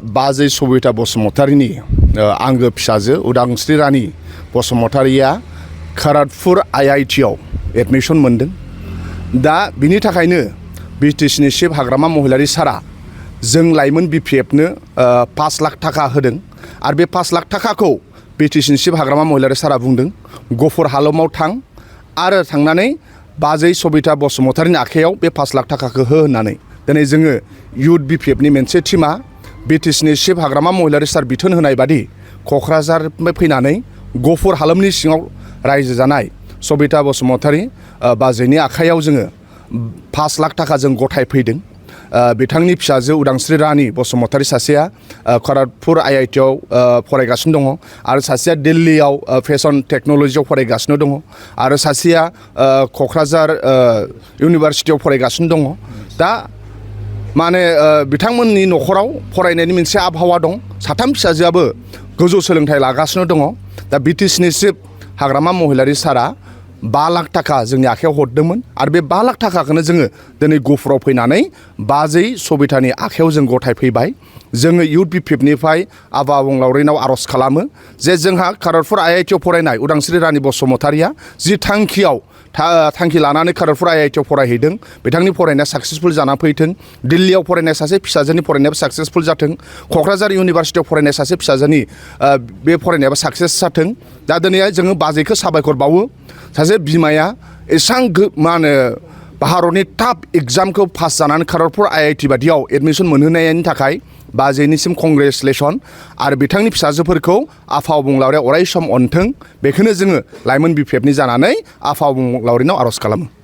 बाजै सबिता बसुमतारीनि आंगो फिसाजो उदांस्रि रानी बसुमतारीया खरगपुर IIT आव एडमिशन मोनदों। दा बिनि थाखायनो BTCनि चिफ हाग्रामा महिलारी सारा जों लाइमोन BPFनो 5 लाख थाखा होदों आरो बे 5 लाख थाखाखौ BTCनि चिफ हाग्रामा महिलारी सारा बुंदों गफुर हालामाव थां आरो थांनानै बाजै सबिता बसुमतारीनि आखायाव बे 5 लाख थाखाखौ हो होननानै दिनै जोङो इउथ BPFनि मोनसे टीमा BTCनि चिफ हाग्रामा महिलारी सार बिथोन होनाय बादि क'क्राझारनिफ्राय फैनानै गफुर हालामनि सिङाव रायजो जानाय सबिता बसुमतारी बाजैनि आखायाव जोङो 5 लाख थाखा जों गथायफैदों। बिथांनि फिसाजो उदांस्रि रानी बसुमतारी सासेया खरगपुर IIT आव फरायगासिनो दङ आरो सासेया दिल्लीयाव फेशन टेक्न'लजियाव फरायगासिनो दङ आरो सासेया क'क्राझार इउनिभारसिटियाव फरायगासिनो दङ। दा माने बिथांमोननि न'खराव फरायनायनि मोनसे आबहावा दं। साथाम फिसाजोआबो गोजौ सोलोंथाइ लागासिनो दङ। दा BTCनि चिफ हाग्रामा महिलारी सारा 5 लाख थाखा जोंनि आखायाव हरदोंमोन आरो बे 5 लाख थाखाखौनो जोङो दिनै गफुराव फैनानै बाजै सबितानि आखायाव जों गथायफैबाय। जोङो इउथ BPFनिफ्राय आफा अबंलावरिनाव आर'ज खालामो जे जोंहा खरगपुर IIT आव फरायनाय उदांस्रि रानी बसुमतारीया जि थांखि लानानै खरगपुर IIT आव फरायहैदों बिथांनि फरायनाया साक्सेसफुल जाना फैथों। दिल्लीयाव फरायनाय सासे फिसाजोनि फरायनायाबो साक्सेसफुल जाथों। क'क्राझार इउनिभारसिटियाव फरायनाय सासे फिसाजोनि बे फरायनायाबो साक्सेस जाथों। दा दिनै जोङो बाजैखौ साबायखर बावो। सासे बिमाया एसां मा होनो भारतनि टाफ एग्जामखौ पास जानानै खरगपुर IIT बादियाव एडमिशन मोनहोनायनि थाखाय बाजैनिसिम कंग्रेचुलेसन आरो बिथांनि फिसाजोफोरखौ आफा अबंलावरिया अराय सम अनथों बेखौनो जोङो लाइमोन BPFनि जानानै आफा अबंलावरिनाव आर'ज खालामो।